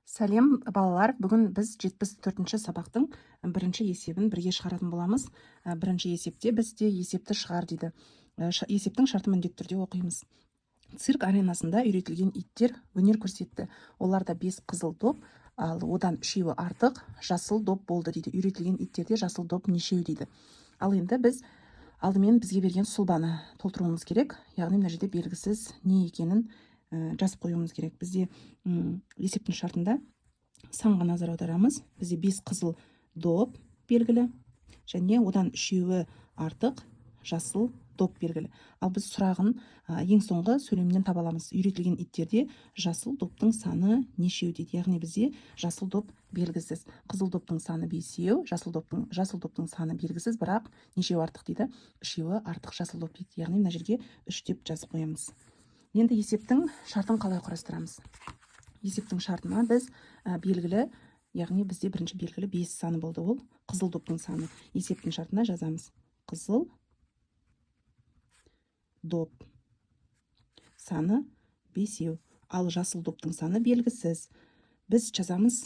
Сәлем, балалар! Бүгін біз 74-ші сабақтың бірінші есебін бірге шығаратын боламыз. Бірінші есепте бізде «Есепті шығар» дейді. Есептің шартын міндетті түрде оқимыз. Цирк аренасында үйретілген иттер өнер көрсетті. Оларда бес қызыл доп, ал одан үшеуі артық жасыл доп болды дейді. Үйретілген иттерде жасыл доп нешеу дейді. Ал енді біз алдымен бізге берген сұлбаны толтыруымыз керек, яғни мына жерде белгісіз не екенін жазып қоюымыз керек. Бізде есептің шартында санға назар аударамыз. Бізде бес қызыл доп белгілі және одан үшеуі артық жасыл доп белгілі. Ал біз сұрағын ең соңғы сөйлемнен таба аламыз: «Үйретілген иттерде жасыл доптың саны нешеу?» дейді. Яғни бізде жасыл доп белгісіз. Қызыл доптың саны бесеу, жасыл доптың саны белгісіз, бірақ нешеу артық дейді? Үшеуі артық жасыл доп дейді. Яғни мына жерге үш деп жазып қоямыз. Енді есептің шартын қалай құрастырамыз? Есептің шартына біз белгілі, яғни бізде бірінші белгілі бес саны болды, ол қызыл доптың саны. Есептің шартына жазамыз: қызыл доп саны бесеу, ал жасыл доптың саны белгісіз. Біз жазамыз: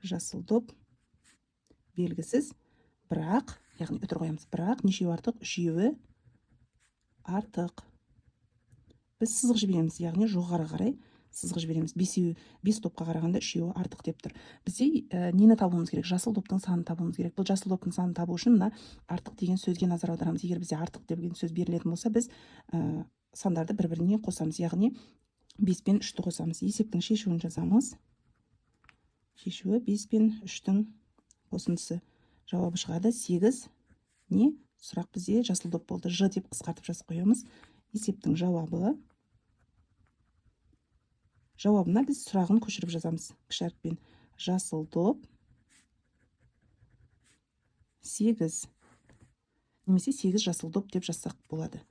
жасыл доп белгісіз, бірақ, яғни үтір қоямыз, бірақ нешеуі артық? Үшеуі артық. Біз сызық жібереміз, яғни жоғары қарай сызық жібереміз. Бесеу, бес допқа қарағанда үшеуі артық деп тұр. Бізде нені табуымыз керек? Жасыл доптың санын табуымыз керек. Бұл жасыл доптың санын табу үшін мына «артық» деген сөзге назар аударамыз. Егер бізде «артық» деген сөз берілетін болса, біз сандарды бір біріне қосамыз, яғни бес пен үшті қосамыз. Есептің шешуін жазамыз. Шешуі: бес пен үштің қосындысы. Жауабы шығады сегіз. Не сұрақ бізде? Жасыл доп болды, ж деп қысқартып жазып қоямыз. Есептің жауабы. Жауабына біз сұрағын көшіріп жазамыз кіші әріппен: жасыл доп сегіз немесе сегіз жасыл доп деп жазсақ болады.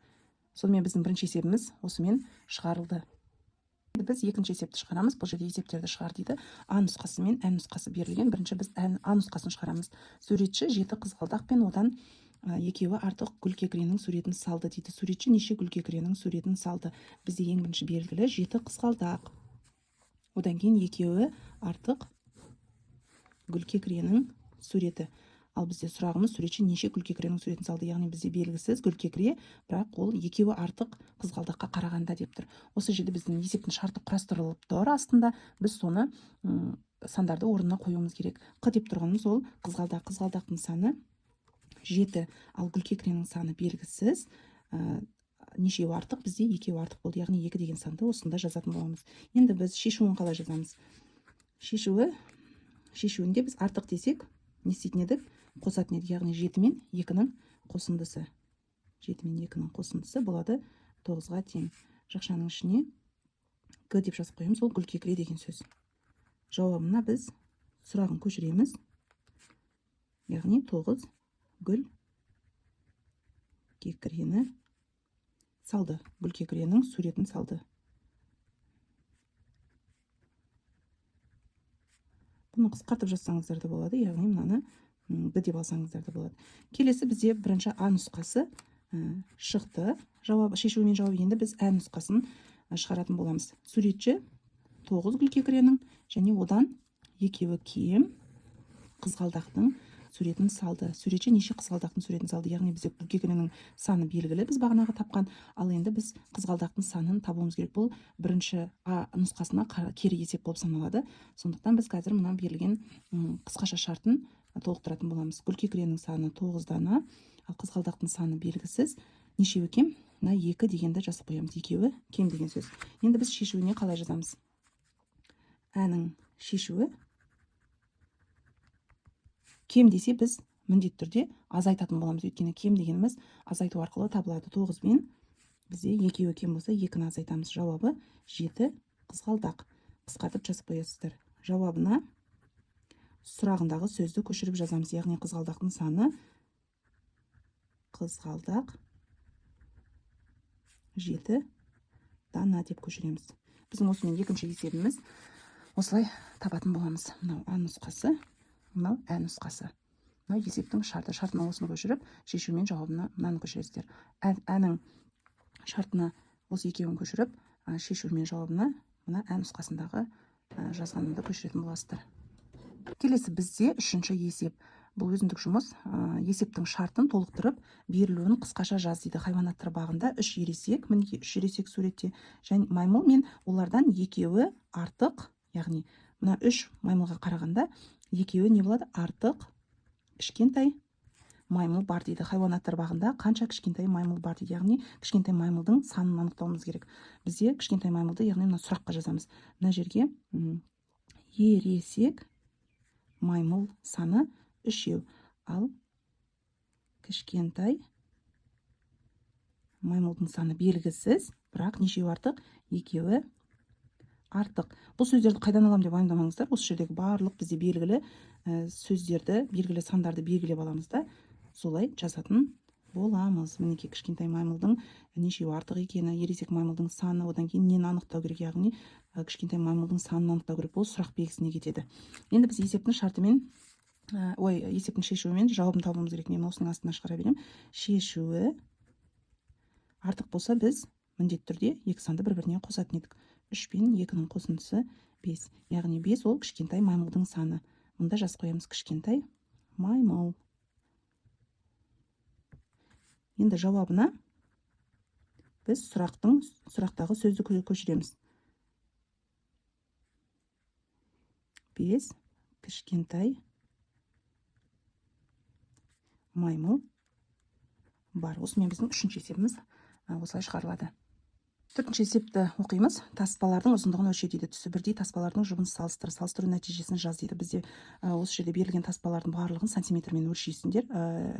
Сонымен, біздің бірінші есебіміз осымен шығарылды. Енді біз екінші есепті шығарамыз. Бұл жерде «Есептерді шығар» дейді. А нұсқасы мен ә нұсқасы берілген. Бірінші біз а нұсқасын шығарамыз. Суретші жеті қызғалдақ пен одан екеуі артық гүлкекіренің суретін салды дейді. Суретші неше гүлкекіренің суретін салды? Бізде ең бірінші белгілі жеті қызғалдақ, одан кейін екеуі артық гүлкекіренің суреті. Ал бізде сұрағымыз: суретші неше гүлкекіренің суретін салды? Яғни бізде белгісіз гүлкекіре, бірақ ол екеуі артық қызғалдаққа қарағанда деп тұр. Осы жерде біздің есептің шарты құрастырылып тұр астында. Біз соны сандарды орнына қоюымыз керек. Қ деп тұрғанымыз ол қызғалдақ. Қызғалдақтың саны жеті, ал гүлкекіренің саны белгісіз. Нешеуі артық? Бізде екеуі артық болды, яғни екі деген санды осында жазатын боламыз. Енді біз шешуін қалай жазамыз? Шешуінде біз «артық» десек, не істейтін едік? Қосатын едік, яғни жеті мен екінің қосындысы. Жеті мен екінің қосындысы болады тоғызға тең. Жақшаның ішіне г деп жазып қоямыз, ол гүлкекіре деген сөз. Жауабына біз сұрағын көшіреміз, яғни тоғыз гүл кекірені салды, гүлкекіренің суретін салды. Бұны қысқартып жазсаңыздар да болады, яғни мынаны д деп алсаңыздар да болады. Келесі бізде бірінші а нұсқасы шықты, жауап, шешуі мен жауабы. Енді біз ә нұсқасын шығаратын боламыз. Суретші тоғыз гүлкекіренің және одан екеуі кем қызғалдақтың суретін салды. Суретші неше қызғалдақтың суретін салды? Яғни бізде гүлкекіренің саны белгілі, біз бағанағы тапқан. Ал енді біз қызғалдақтың санын табуымыз керек. Бұл бірінші а нұсқасына кері есеп болып саналады. Сондықтан біз қазір мына берілген қысқаша шартын толықтыратын боламыз. Гүлкекіренің саны тоғыз дана, ал қызғалдақтың саны белгісіз. Нешеуі кем? Мына екі дегенді жазып қоямыз, екеуі кем деген сөз. Енді біз шешуіне қалай жазамыз? Әнің шешуі: кем десе, біз міндетті түрде азайтатын боламыз, өйткені кем дегеніміз азайту арқылы табылады. Тоғыз бен бізде екеуі кем болса, екіні азайтамыз. Жауабы жеті қызғалдақ. Қысқартып жазып қоясыздар. Жауабына сұрағындағы сөзді көшіріп жазамыз, яғни қызғалдақтың саны, қызғалдақ жеті дана деп көшіреміз. Біздің осымен екінші есебіміз осылай табатын боламыз. Мынау а нұсқасы, мынау ә нұсқасы. Мынау есептің шарты. Шартына осыны көшіріп, шешумен жауабына мынаны көшіресіздер. Әнің шартына Осы екеуін көшіріп, шешуі мен жауабына мына ә нұсқасындағы жазғанымды көшіретін боласыздар. Келесі бізде үшінші есеп. Бұл өзіндік жұмыс. Есептің шартын толықтырып, берілуін қысқаша жаз дейді. Хайуанаттар бағында үш ересек, мінекей, үш ересек суретте, және маймыл мен олардан екеуі артық, яғни мына үш маймылға қарағанда екеуі не болады? Артық кішкентай маймыл бар дейді. Хайуанаттар бағында қанша кішкентай маймыл бар дейді, яғни кішкентай маймылдың санын анықтауымыз керек. Бізде кішкентай маймылды, яғни мына сұраққа жазамыз. Мына жерге ересек маймыл саны үшеу, ал кішкентай маймылдың саны белгісіз, бірақ нешеуі артық? Екеуі артық. Бұл сөздерді қайдан аламын деп уайымдамаңыздар. Осы жердегі барлық бізде белгілі сөздерді, белгілі сандарды белгілеп аламыз да, солай жазатын боламыз. Мінекей, кішкентай маймылдың нешеуі артық екені, ересек маймылдың саны, одан кейін нені анықтау керек, яғни кішкентай маймылдың санын анықтау керек. Бұл сұрақ белгісіне кетеді. Енді біз есептің шартымен, ой, есептің шешуімен жауабын табуымыз керек. Мен осының астына шығара беремін. Шешуі артық болса, біз міндетті түрде екі санды бір біріне қосатын едік. Үш пен екінің қосындысы бес, яғни бес ол кішкентай маймылдың саны. Мұнда жазып қоямыз: кішкентай маймыл. Енді жауабына біз сұрақтағы сөзді көшіреміз. 5 кішкентай маймыл бар. Осымен біздің үшінші есебіміз осылай шығарылады. Төртінші есепті оқимыз. Таспалардың ұзындығын өлше дейді. Түсі бірдей таспалардың жұбын салыстыр, салыстыру нәтижесін жаз дейді. Бізде осы жерде берілген таспалардың барлығын сантиметрмен өлшейсіңдер,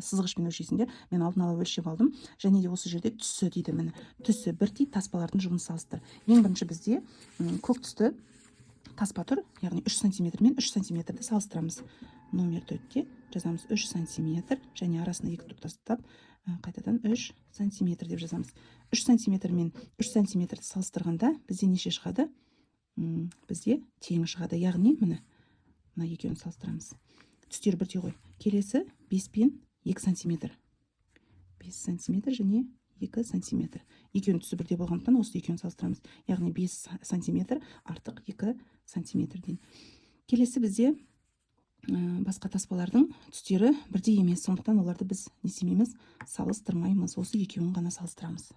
сызғышпен өлшейсіңдер. Мен алдын ала өлшеп алдым. Және де осы жерде түсі дейді, міне, түсі бірдей таспалардың жұбын салыстыр. Ең бірінші бізде көк түсті таспа тұр, яғни 3 сантиметр мен 3 сантиметрді салыстырамыз. Номер 4-те жазамыз 3 сантиметр және арасына екі нүкте тастап, қайтадан 3 сантиметр деп жазамыз. 3 сантиметр мен 3 сантиметрді салыстырғанда бізде неше шығады? Бізде тең шығады, яғни міне, мына екеуін салыстырамыз, түстері бірдей ғой. Келесі 5 пен 2 сантиметр, 5 сантиметр және 2 сантиметр, екеуінің түсі бірдей болғандықтан, осы екеуін салыстырамыз, яғни 5 сантиметр артық 2 сантиметрден. Келесі бізде басқа таспалардың түстері бірдей емес, сондықтан оларды біз не істемейміз? Салыстырмаймыз, осы екеуін ғана салыстырамыз.